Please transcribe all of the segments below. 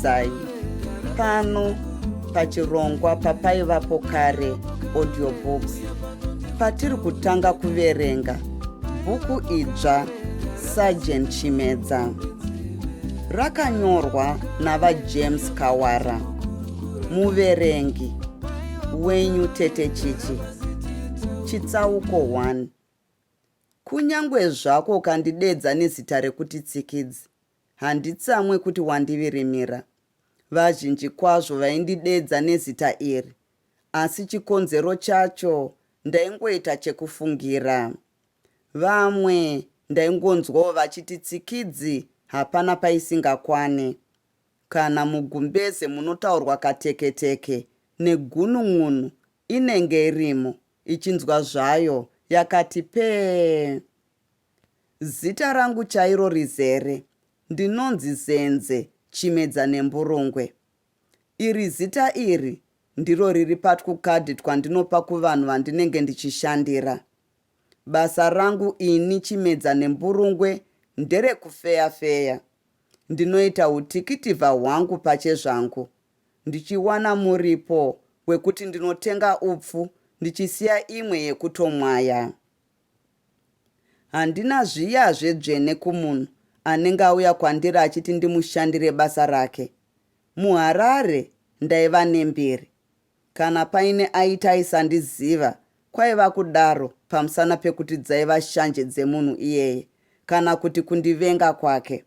Kuchingamidzai pano pachirongwa papaivapo kare audiobooks patiri kutanga kuverenga bhuku idzva Sergeant Chimedza rakanyorwa naVaJames Kawara muverengi wenyu Tete Chichi chitsauko 1 Kunyangwe zvako ukandidedza nezita rekuti Tsikidzi, handitsamwe kuti wandivirimira. Vazhinji kwazvo vaindidedza nezita iri, asi chikonzero chacho ndaingoita chekufungira. Vamwe ndaingonzwawo vachiti Tsikidzi hapana paisingakwane. Kana mugumbeze munotaurwa kateketeke negunun'unu inenge irimo ichinzwa zvayo yakati pee. Zita rangu chairo rizere ndinonzi Zenze Chimedza Nemburungwe. Iri zita iri ndiro riri patwukadhi twandinopa kuvanhu vandinenge ndichishandira. Basa rangu ini Chimedza Nemburungwe nderekufeya-feya. Ndinoita hutikitivha hwangu pachezvangu ndichiwana muripo wekuti ndinotenga upfu ndichisiya imwe yekutomwaya. Handina zviyazve dzvene kumunhu anenge auya kwandiri achiti ndimushandire basa rake. MuHarare ndaiva nembiri. Kana paine aiti aisandiziva kwaiva kudaro pamusana pekuti dzaiva shanje dzemunhu iyeye kana kuti kundivenga kwake.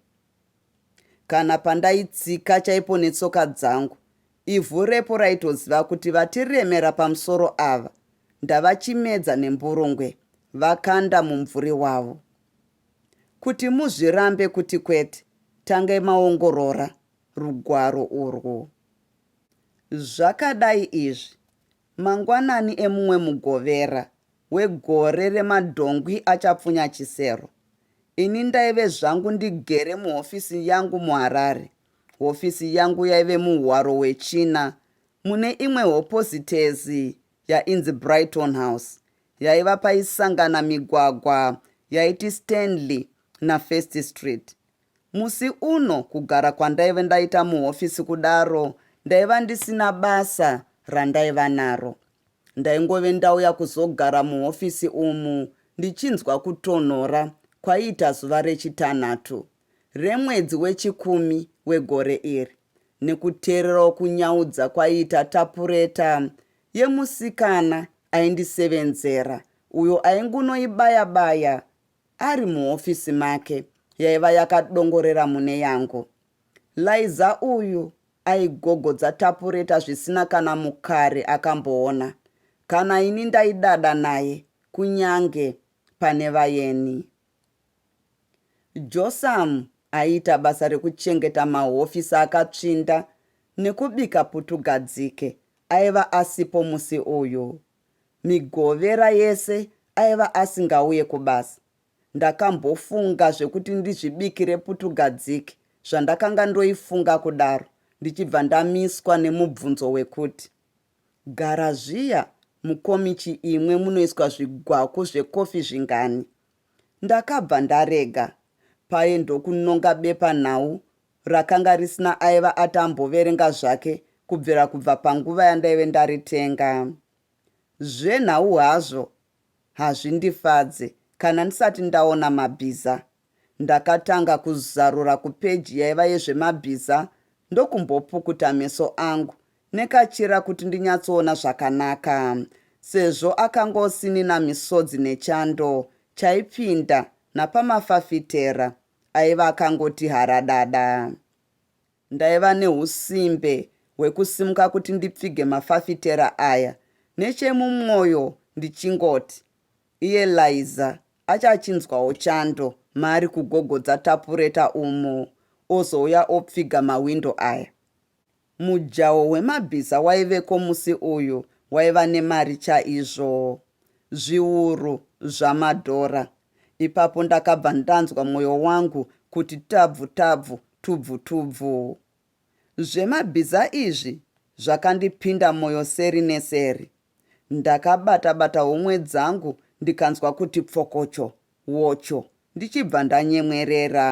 Kana pandaitsika chaipo netsoka dzangu, ivhu repo raitoziva kuti vatiremera pamusoro ava ndavachimedza nemburungwe vakanda mumvuri wavo. Kuti muzvirambe kuti kwete, tangai maongorora rugwaro urwu. Zvakadai izvi, mangwanani emumwe Mugovera wegore remadhongwi achapfunya chisero, ini ndaive zvangu ndigere muhofisi yangu muHarare. Hofisi yangu yaive muhwaro hwechina mune imwe hopozitezi yainzi Brighton House yaiva paisangana migwagwa yaiti Stanley naFirst Street. Musi uno kugara kwandaive ndaita muhofisi kudaro ndaiva ndisina basa randaiva naro. Ndaingove ndauya kuzogara muhofisi umu ndichinzwa kutonhora kwaiita zuva rechitanhatu remwedzi wechikumi wegore iri nekuteererawo kunyaudza kwaiita tapureta yemusikana aindisevenzera uyo aingunoibaya baya Ari muhofisi make yaiva yakadongorera mune yangu. Laiza uyu aigogodza tapureta zvisina kana mukare akamboona. Kana ini ndaidada naye kunyange pane vayeni. Josamu aiita basa rekuchengeta mahofisi akatsvinda nekubika putugadzike aiva asipo musi uyu. Migovera yese aiva asingauye kubasa. Ndakambofunga zvekuti ndizvibikire putugadzike zvandakanga ndoifunga kudaro ndichibva ndamiswa nemubvunzo wekuti, Gara zviya mukomichi imwe munoiswa zvigwaku zvekofi zvingani? Ndakabva ndarega paye ndokunonga bepanhau rakanga risina aiva ati amboverenga zvake kubvira kubva panguva yandaive ndaritenga. Zvenhau hazvo hazvindifadze kana ndisati ndaona mabhiza. Ndakatanga kuzarura kupeji yaiva yezvemabhiza ndokumbopukuta meso angu nekachira kuti ndinyatsoona zvakanaka sezvo akanga osinina misodzi nechando chaipinda napamafafitera aiva akangoti haradada. Ndaiva nehusimbe hwekusimuka kuti ndipfige mafafitera aya nechemumwoyo ndichingoti, Iye Laiza achachinzwawo chando maari kugogodza tapureta umu ozouya opfiga mahwindo aya. Mujaho wemabhiza waiveko musi uyu waiva nemari chaizvo, zviuru zvamadhora. Ipapo ndakabva ndanzwa mwoyo wangu kuti tabvu tabvu tubvu tubvu. Zvemabhiza izvi zvakandipinda mwoyo seri neseri. Ndakabata bata homwe dzangu ndikanzwa kuti pfokocho wocho ndichibva ndanyemwerera.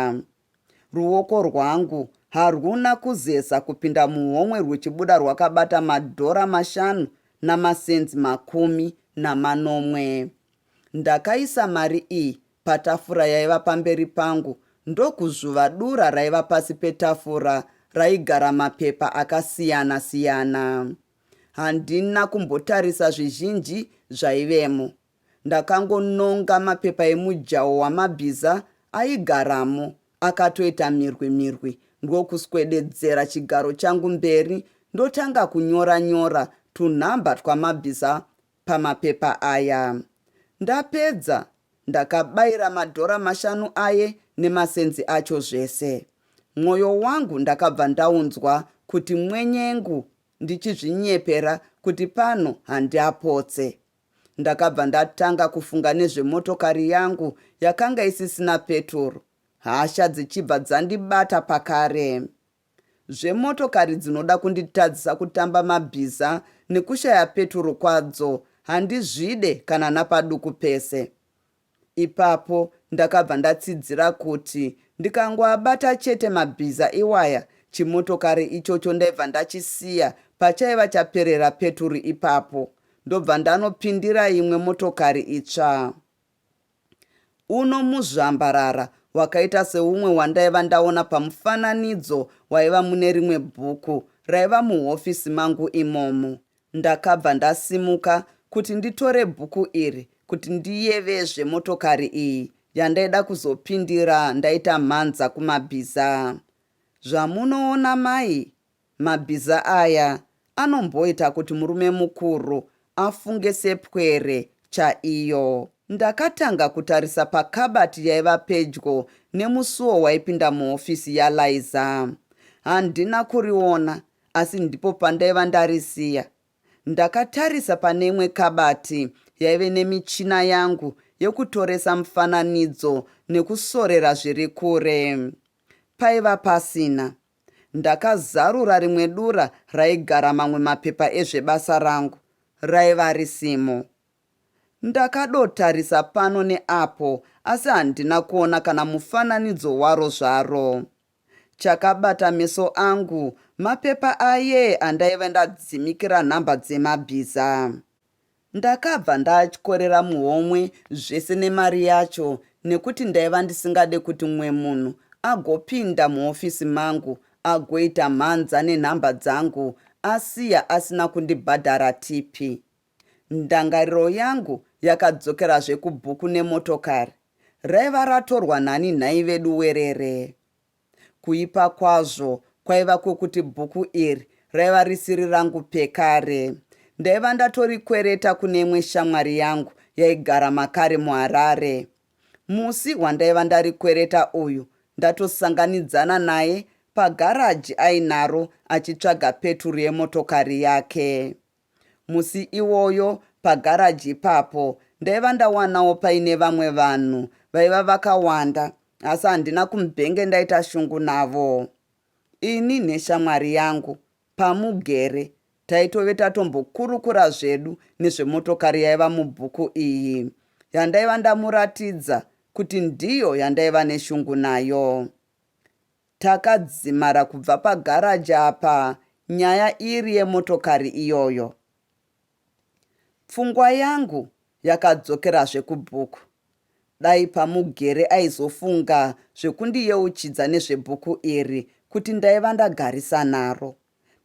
Ruoko rwangu Harwuna kuzeza kupinda muhomwe rwuchibuda rwakabata madhora mashanu namasenzi 17. Ndakaisa mari iyi patafura yaiva pamberi pangu ndokuzvuva dura raiva pasi petafura raigara mapepa akasiyana-siyana. Handina kumbotarisa zvizhinji zvaivemo. Ndakangononga mapepa emujaho wamabhiza aigaramo akatoita mirwi mirwi ndokuswededzera chigaro changu mberi ndotanga kunyora nyora tunhamba twamabhiza pamapepa aya. Ndapedza ndakabaira madhora mashanu aye nemasenzi acho zvese. Mwoyo wangu ndakabva ndaunzwa kuti mwenyengu ndichizvinyepera kuti pano handiapotse. Ndakabva ndatanga kufunga nezvemotokari yangu yakanga isisina peturu, hasha dzichibva dzandibata pakare. Zvemotokari dzinoda kunditadzisa kutamba mabhiza nekushaya peturu kwadzo handizvide kana napaduku pese. Ipapo ndakabva ndatsidzira kuti ndikangoabata chete mabhiza iwaya chimotokari ichocho ndaibva ndachisiya pachaiva chaperera peturu ipapo ndobva ndanopindira imwe motokari itsva. Uno muzvambarara wakaita seumwe wandaiva ndaona pamufananidzo waiva mune rimwe bhuku raiva muhofisi mangu imomo. Ndakabva ndasimuka kuti nditore bhuku iri kuti ndiyevezve motokari iyi yandaida kuzopindira ndaita mhanza kumabhiza. Zvamunoona mai, mabhiza aya anomboita kuti murume mukuru afunge sepwere chaiyo. Ndakatanga kutarisa pakabati yaiva pedyo nemusuo waipinda muhofisi yaLaiza. Handina kuriona asi ndipo pandaiva ndarisiya. Ndakatarisa pane imwe kabati yaive nemichina yangu yekutoresa mufananidzo nekusorera zviri kure. Paiva pasina. Ndakazarura rimwe dura raigara mamwe mapepa ezvebasa rangu. Raiva risimo. Ndakadotarisa pano neapo asi handina kuona kana mufananidzo waro zvaro. Chakabata meso angu mapepa aye andaiva ndadzimikira nhamba dzemabhiza. Ndakabva ndaatyorera muhomwe zvese nemari yacho nekuti ndaiva ndisingade kuti mumwe munhu agopinda muhofisi mangu agoita mhanza nenhamba dzangu asiya asina kundibhadhara tipi. Ndangariro yangu yakadzokerazve kubhuku nemotokari. Raiva ratorwa nani nhai vedu werere? Kuipa kwazvo kwaiva kwekuti bhuku iri raiva risiri rangu pekare. Ndaiva ndatorikwereta kune imwe shamwari yangu yaigara makare muHarare. Musi wandaiva ndarikwereta uyu ndatosanganidzana naye pagaraji ainaro achitsvaga peturu yemotokari yake. Musi iwoyo pagaraji ipapo ndaiva ndawanawo paine vamwe vanhu vaiva vakawanda asi handina kumbenge ndaita shungu navo. Ini neshamwari yangu pamugere taitove tatombokurukura zvedu nezvemotokari yaiva mubhuku iyi yandaiva ndamuratidza kuti ndiyo yandaiva neshungu nayo. Takadzimara kubva pagaraji apa nyaya iri yemotokari iyoyo. Pfungwa yangu yakadzokerazve kubhuku. Dai pamugere aizofunga zvekundiyeuchidza nezvebhuku iri kuti ndaiva ndagarisa naro.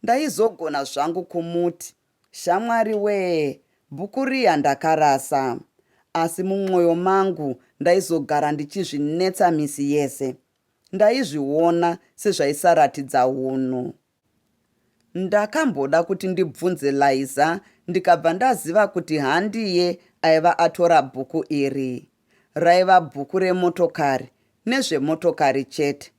Ndaizogona zvangu kumuti, Shamwari wee, bhuku riya ndakarasa. Asi mumwoyo mangu ndaizogara ndichizvinetsa misi yese. Ndaizviona sezvaisaratidza hunhu. Ndakamboda kuti ndibvunze Laiza ndikabva ndaziva kuti handiye aiva atora bhuku iri. Raiva bhuku remotokari nezvemotokari chete.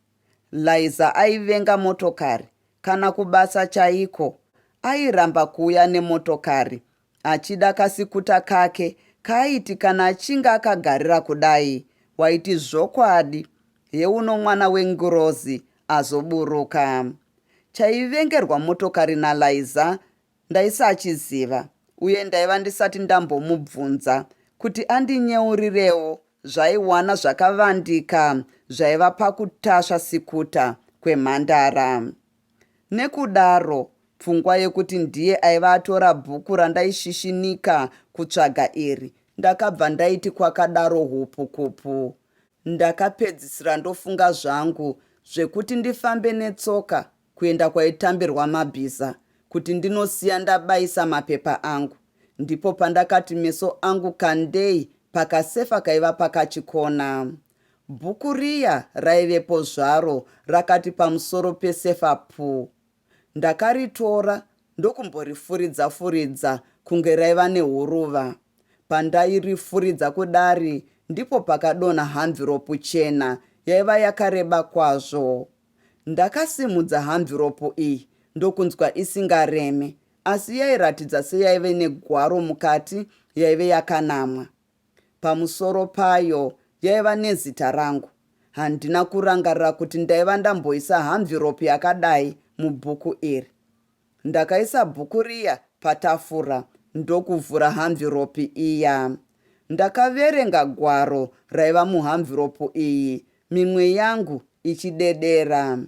Laiza aivenga motokari kana kubasa chaiko airamba kuuya nemotokari achida kasikuta kake kaaiti kana achinge akagarira kudai waiti zvokwadi heuno mwana wengirozi azoburuka. Chaivengerwa motokari naLaiza ndaisachiziva uye ndaiva ndisati ndambomubvunza kuti andinyeurirewo zvaiwana zvakavandika zvaiva pakutasva sikuta. kwemhandara. Nekudaro, pfungwa yekuti ndiye aiva atora bhuku randaishishinika kutsvaga iri, ndakabva ndaiti kwakadaro hupu kupu. Ndakapedzisira ndofunga zvangu zvekuti ndifambe netsoka kuenda kwaitambirwa mabhiza kuti ndinosiya ndabaisa mapepa angu. Ndipo pandakati meso angu kandei pakasefa kaiva pakachikona. Bhuku riya raivepo zvaro rakati pamusoro pesefa puu. Ndakaritora ndokumborifuridza furidza kunge raiva nehuruva. Pandairifuridza kudari ndipo pakadonha hamviropu chena yaiva yakareba kwazvo. Ndakasimudza hamviropu iyi ndokunzwa isingareme asi yairatidza seyaive negwaro mukati yaive yakanamwa. Pamusoro payo yaiva nezita rangu. Handina kurangarira kuti ndaiva ndamboisa hamviropu yakadai mubhuku iri. Ndakaisa bhuku riya patafura ndokuvhura hamviropi iya. Ndakaverenga gwaro raiva muhamviropu iyi mimwe yangu ichidedera.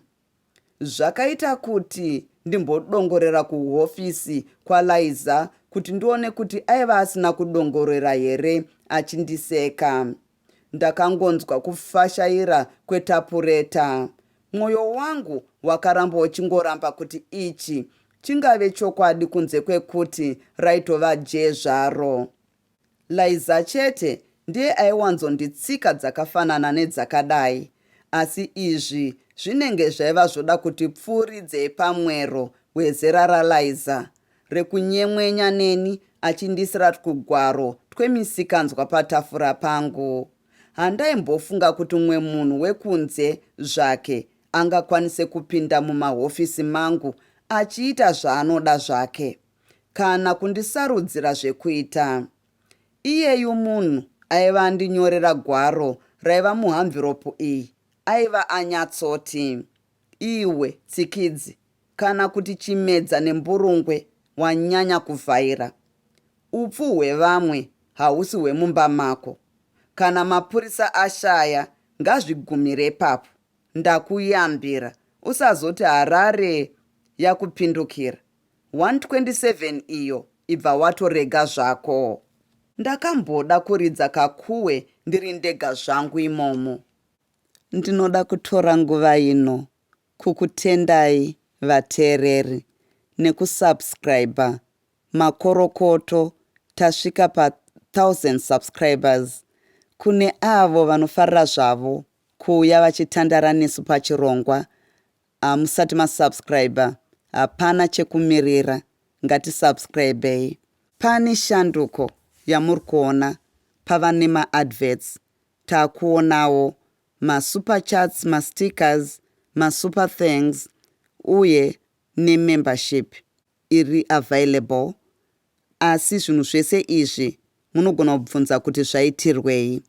Zvakaita kuti ndimbodongorera kuhofisi kwaLaiza kuti ndione kuti aiva asina kudongorera here achindiseka. Ndakangonzwa kufashaira kwetapureta. Mwoyo wangu wakaramba uchingoramba kuti ichi chingave chokwadi kunze kwekuti raitova jee zvaro. Laiza chete ndiye aiwanzonditsika dzakafanana nedzakadai, asi izvi zvinenge zvaiva zvoda kuti pfuuridzei pamwero wezera raLaiza rekunyemwenya neni achindiisira twugwaro twemisikanzwa patafura pangu. Handaimbofunga kuti mumwe munhu wekunze zvake angakwanise kupinda mumahofisi mangu achiita zvaanoda zvake. kana kundisarudzira zvekuita. Iyeyu munhu aiva andinyorera gwaro raiva muhamviropu iyi aiva anyatsoti, Iwe tsikidzi kana kuti chimedza nemburungwe wanyanya kuvhaira. Upfu hwevamwe hausi hwemumba mako. Kana mapurisa ashaya ngazvigumire ipapo. Ndakuyambira usazoti Harare yakupindukira. 127 iyo ibva watorega zvako. Ndakamboda kuridza kakuwe ndiri ndega zvangu imomo. Ndinoda kutora nguva ino kukutendai vateereri nekusubscriber makorokoto tasvika pa 1000 subscribers. Kune avo vanofarira zvavo kuuya vachitandara nesu pachirongwa Hamusati ma subscriber hapana chekumirira ngati subscribei. Pane shanduko yamuri kuona pava nema adverts takuonawo ma super chats ma stickers ma super thanks uye ne membership iri available asi zvinhu zvese izvi munogona kubvunza kuti zvaitirwei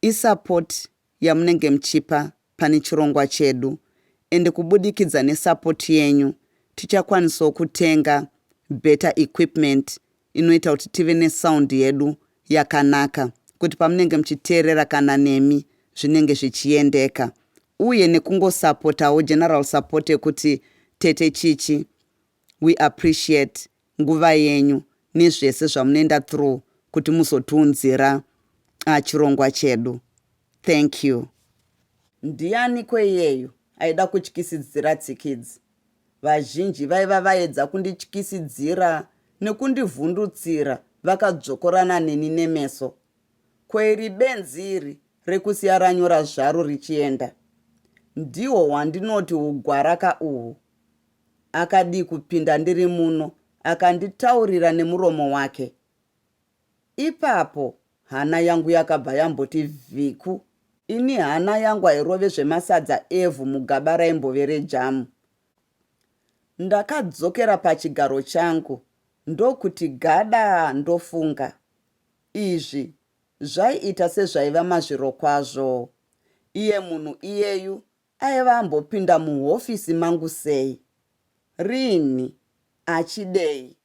i support yamunenge muchipa pane chirongwa chedu ende kubudikidza nesupport yenyu tichakwanisawo kutenga better equipment inoita kuti tive nesound yedu yakanaka kuti pamunenge muchiteerera kana nemi zvinenge zvichiendeka uye nekungosapotawo general support yekuti tete chichi we appreciate nguva yenyu nezvese zvamunoenda through kuti muzotiunzira uh, chirongwa chedu thank you Ndianiko iyeyu aida kutyisidzira tsikidzi? Vazhinji vaiva vaedza kundityisidzira nekundivhundutsira vakadzvokorana neni nemeso. Ko iri benzi iri rekusiya ranyora zvaro richienda? Ndihwo hwandinoti hugwaraka uhu. Akadii kupinda ndiri muno akanditaurira nemuromo wake? Ipapo hana yangu yakabva yamboti vhiku. Ini hana yangu hairove zvemasadza evhu mugaba raimbove rejamu. Ndakadzokera pachigaro changu ndokuti gada ndofunga. Izvi zvaiita sezvaiva mazvirokwazvo. Iye munhu iyeyu Aiva ambopinda muhofisi mangu sei? Rinhi? Achidei?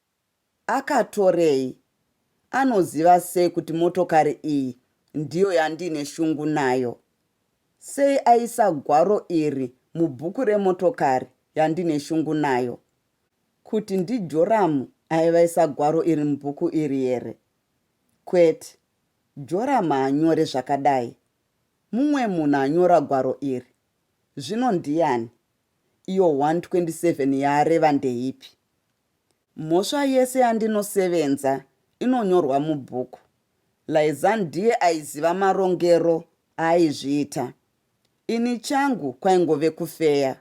Akatorei? Anoziva sei kuti motokari iyi ndiyo yandiine shungu nayo? Sei aisa gwaro iri mubhuku remotokari yandine shungu nayo. Kuti ndiJoramu aivaisa gwaro iri mubhuku iri here? Kwete, Joramu haanyore zvakadai. Mumwe munhu anyora gwaro iri. Zvino ndiyani? Iyo 127 yaareva ndeipi? Mhosva yese yandinosevenza inonyorwa mubhuku. Laiza ndiye aiziva marongero aaizviita. Ini changu kwaingove kufeya.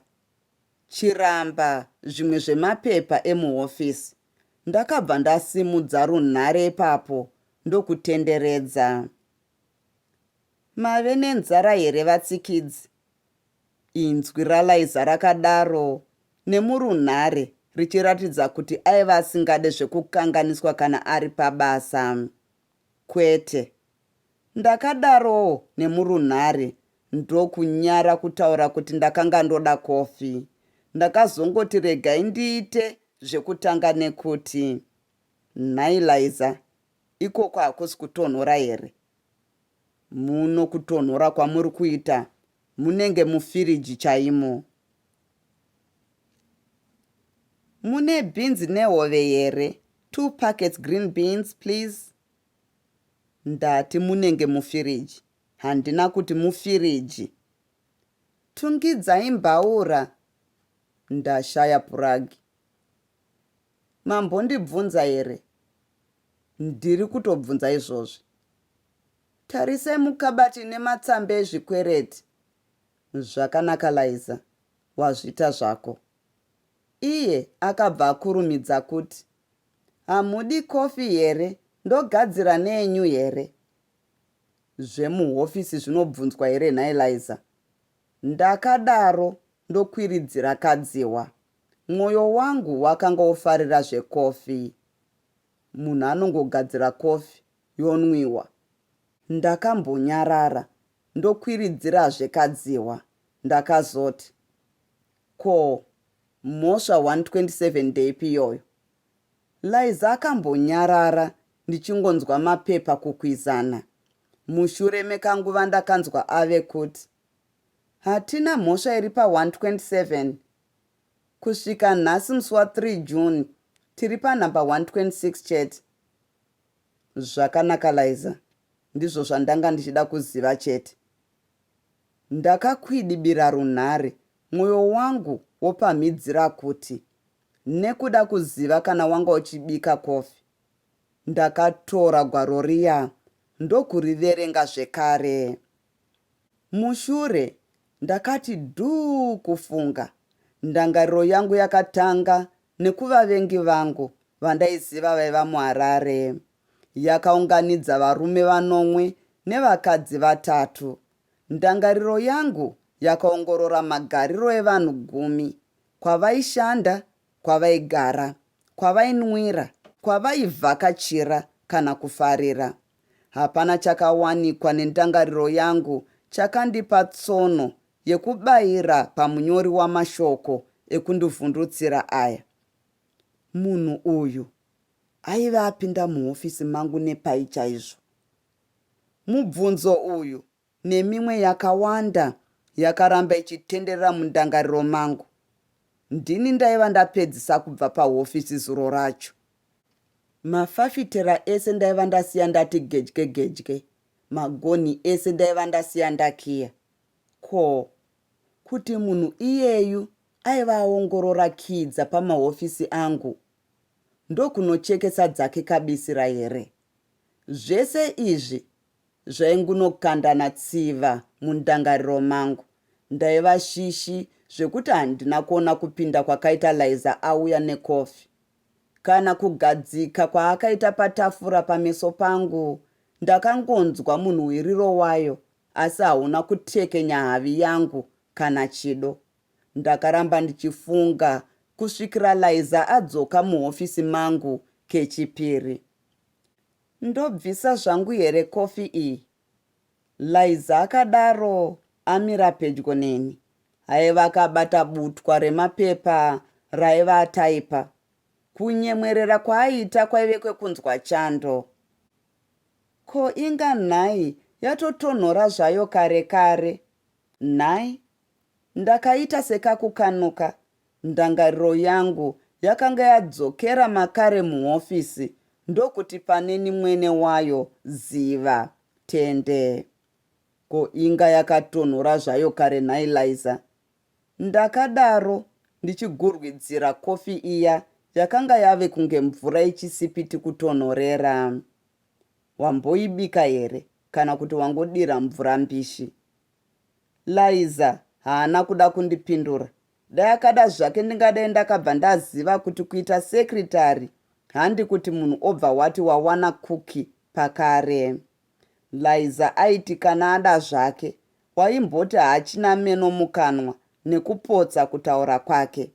Chiramba zvimwe zvemapepa emuhofisi. Ndakabva ndasimudza runhare ipapo ndokutenderedza. Mave nenzara here vatsikidzi? Inzwi raLaiza rakadaro nemurunhare richiratidza kuti aiva asingade zvekukanganiswa kana ari pabasa. Kwete. Ndakadarowo nemurunhare ndokunyara kutaura kuti ndakanga ndoda kofi. Ndakazongoti regai ndiite zvekutanga nekuti, Nhai Laiza, ikoko hakusi kutonhora here? Muno kutonhora kwamuri kuita munenge mufiriji chaimo. Mune bhinzi nehove here? Two packets green beans please. Ndati munenge mufiriji, handina kuti mufiriji. Tungidzai mbaura ndashaya puragi. Mambondibvunza here? Ndiri kutobvunza izvozvi. Tarisai mukabati nematsamba ezvikwereti. Zvakanaka Laiza, wazvita zvako. Iye akabva akurumidza kuti, Hamudi coffee here ndogadzira neyenyu here? Zvemuhofisi zvinobvunzwa here nhai Laiza? Ndakadaro ndokwiridzira kadzihwa. Mwoyo wangu wakanga wofarira zvekofi. Munhu anongogadzira kofi yonwiwa. Ndakambonyarara ndokwiridzirazve kadzihwa. Ndakazoti, Ko, mhosva 127 ndeipi iyoyo? Laiza akambonyarara ndichingonzwa mapepa kukwizana. Mushure mekanguva ndakanzwa ave kuti, Hatina mhosva iri pa 127. Kusvika nhasi musi wa 3 June tiri panumber 126 chete. Zvakanaka Laiza, ndizvo zvandanga ndichida kuziva chete. Ndakakwidibira runhare, mwoyo wangu wopamhidzira kuti, Nekuda kuziva kana wanga uchibika kofi. Ndakatora gwaro riya ndokuriverenga zvekare. Mushure ndakati dhuu kufunga. Ndangariro yangu yakatanga nekuvavengi vangu vandaiziva vaiva muHarare. Yakaunganidza varume vanomwe nevakadzi vatatu. Ndangariro yangu yakaongorora magariro evanhu gumi, kwavaishanda, kwavaigara, kwavainwira, kwavaivhakachira kana kufarira. Hapana chakawanikwa nendangariro yangu chakandipa tsono yekubayira pamunyori wamashoko ekundivhundutsira aya. Munhu uyu aive apinda muhofisi mangu nepai chaizvo? Mubvunzo uyu nemimwe yakawanda yakaramba ichitenderera mundangariro mangu. Ndini ndaiva ndapedzisa kubva pahofisi zuro racho. Mafafitera ese ndaiva ndasiya ndati gedye gedye, magonhi ese ndaiva ndasiya ndakiya. Ko, kuti munhu iyeyu aiva aongorora kiyi dzapamahofisi angu ndokunochekesa dzake kabisira here? Zvese izvi zvaingunokandana tsiva mundangariro mangu. Ndaiva shishi zvekuti handina kuona kupinda kwakaita Laiza auya necoffee. Kana kugadzika kwaakaita patafura pameso pangu ndakangonzwa munhuwiriro wayo asi hauna kutekenya havi yangu kana chido. Ndakaramba ndichifunga kusvikira Laiza adzoka muhofisi mangu kechipiri. Ndobvisa zvangu here coffee iyi? Laiza akadaro amira pedyo neni. Aiva akabata butwa remapepa raaiva ataipa. Kunyemwerera kwaaiita kwaive kwekunzwa chando. Ko inga nhai yatotonhora zvayo kare kare. Nhai? Ndakaita sekakukanuka, ndangariro yangu yakanga yadzokera makare muhofisi ndokuti paneni mwene wayo ziva, tende. Ko inga yakatonhora zvayo kare nhai Laiza? Ndakadaro ndichigurwidzira kofi iya yakanga yave kunge mvura yechisipiti kutonhorera. Wamboibika here kana kuti wangodira mvura mbishi? Laiza haana kuda kundipindura. Dai akada zvake ndingadai ndakabva ndaziva kuti kuita secretary handi kuti munhu obva wati wawana cookie pakare. Laiza aiti kana ada zvake waimboti haachina meno mukanwa nekupotsa kutaura kwake.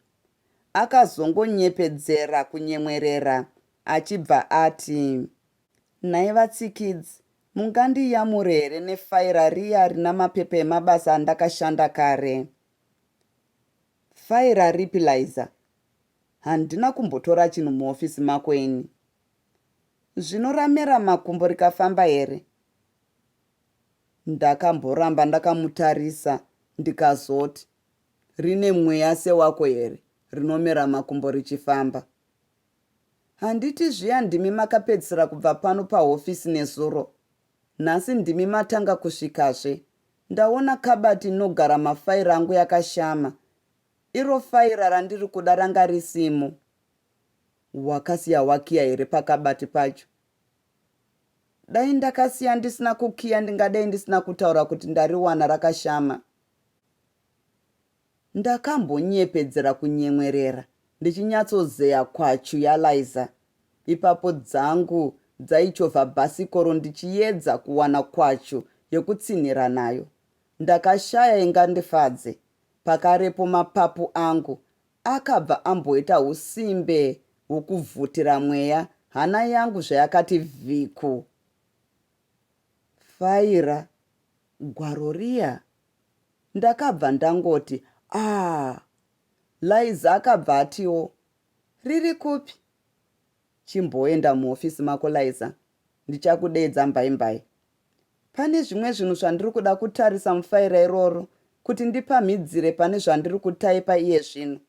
Akazongonyepedzera kunyemwerera achibva ati, Nhai vaTsikidzi, mungandiyamure here nefaira riya rina mapepa emabasa andakashanda kare? Faira ripi Laiza? Handina kumbotora chinhu muhofisi mako ini. Zvino ramera makumbo rikafamba here? Ndakamboramba ndakamutarisa ndikazoti, Rine mweya sewako here rinomera makumbo richifamba? Handiti zviya ndimi makapedzisira kubva pano pahofisi nezuro? Nhasi ndimi matanga kusvikazve. Ndaona kabati inogara mafaira angu yakashama. Iro faira randiri kuda ranga risimo. Wakasiya wakiya here pakabati pacho? Dai ndakasiya ndisina kukiya ndingadai ndisina kutaura kuti ndariwana rakashama. Ndakambonyepedzera kunyemwerera ndichinyatsozeya kwachu yaLaiza. Ipapo dzangu dzaichovha bhasikoro ndichiedza kuwana kwachu yekutsinhira nayo. Ndakashaya ingandifadze. Pakarepo mapapu angu akabva amboita husimbe hwokuvhutira mweya hana yangu zvayakati vhiku. Faira gwaro riya Ndakabva ndangoti, Aah. Laiza akabva atiwo, Riri kupi? Chimboenda muhofisi mako Laiza, ndichakudeedza mbaimbai. Pane zvimwe zvinhu zvandiri kuda kutarisa mufaira iroro kuti ndipamhidzire pane zvandiri kutaipa iye zvino.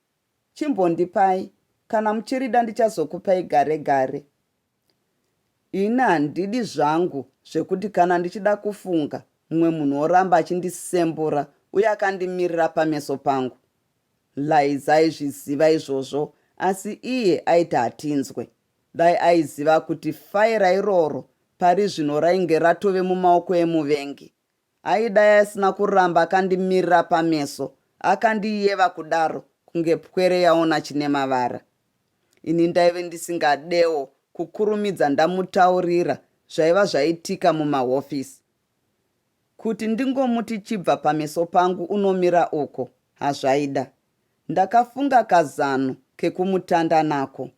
Chimbondipai, kana muchirida ndichazokupai gare gare. Ini handidi zvangu zvekuti kana ndichida kufunga mumwe munhu oramba achindisembura uye akandimirira pameso pangu. Laiza aizviziva izvozvo asi iye aiti hatinzwe. Dai aiziva kuti faira iroro pari zvino rainge ratove mumaoko emuvengi. Aidai asina kuramba akandimirira pameso akandiyeva kudaro kunge pwere yaona chine mavara. Ini ndaive ndisingadewo kukurumidza ndamutaurira zvaiva zvaitika mumahofisi. Kuti ndingomuti chibva pameso pangu unomira uko hazvaida. Ndakafunga kazano kekumutanda nako.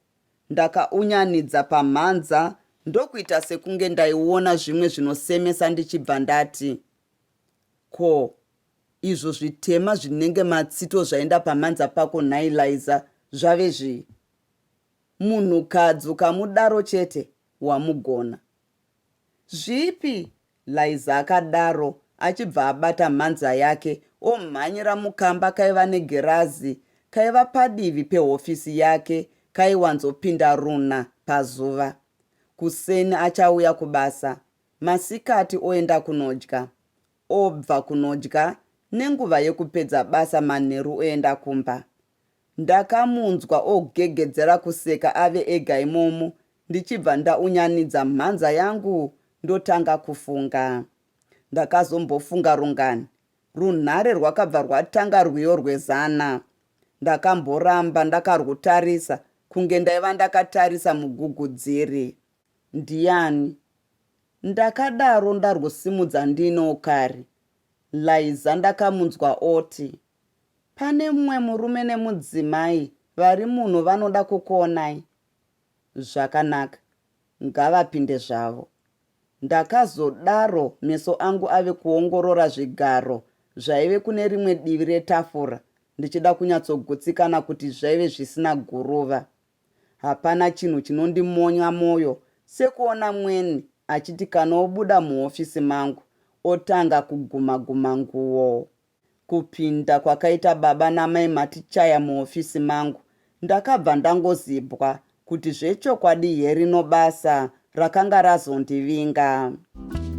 Ndakaunyanidza pamhanza ndokuita sekunge ndaiona zvimwe zvinosemesa ndichibva ndati, Ko, izvo zvitema zvinenge matsito zvaenda pamhanza pako nhai Laiza zvave zvii? Munhukadzi ukamudaro chete wamugona. Zvipi? Laiza akadaro achibva abata mhanza yake omhanyira mukamba kaiva negirazi kaiva padivi pehofisi yake kaiwanzopinda runa pazuva. Kuseni achauya kubasa, masikati oenda kunodya. Obva kunodya nenguva yekupedza basa manheru oenda kumba. Ndakamunzwa ogegedzera kuseka ave ega imomo ndichibva ndaunyanidza mhanza yangu ndotanga kufunga. Ndakazombofunga rungani, runhare rwakabva rwatanga rwiyo rwezana. Ndakamboramba ndakarwutarisa kunge ndaiva ndakatarisa mugugudziri. Ndiani? Ndakadaro ndarwusimudza ndiine ukari. Laiza ndakamunzwa oti. Pane mumwe murume nemudzimai vari muno vanoda kukuonai. Zvakanaka, ngavapinde zvavo. Ndakazodaro meso angu ave kuongorora zvigaro zvaive kune rimwe divi retafura ndichida kunyatsogutsikana kuti zvaive zvisina guruva. Hapana chinhu chinondimonya moyo sekuona mweni achiti kana obuda muhofisi mangu otanga kuguma-guma nguo. Kupinda kwakaita baba namai Matichaya muhofisi mangu, ndakabva ndangozibwa kuti zvechokwadi herino basa rakanga razondivinga.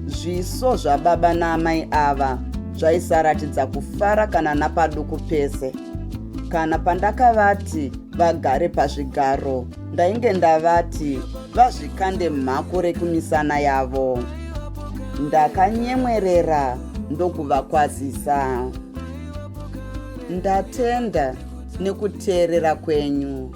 Zviso zvababa naamai ava zvaisaratidza kufara kana napaduku pese. Kana pandakavati vagare pazvigaro, ndainge ndavati vazvikande mhako rekumisana yavo. Ndakanyemwerera ndokuvakwazisa. Ndatenda nekuteerera kwenyu.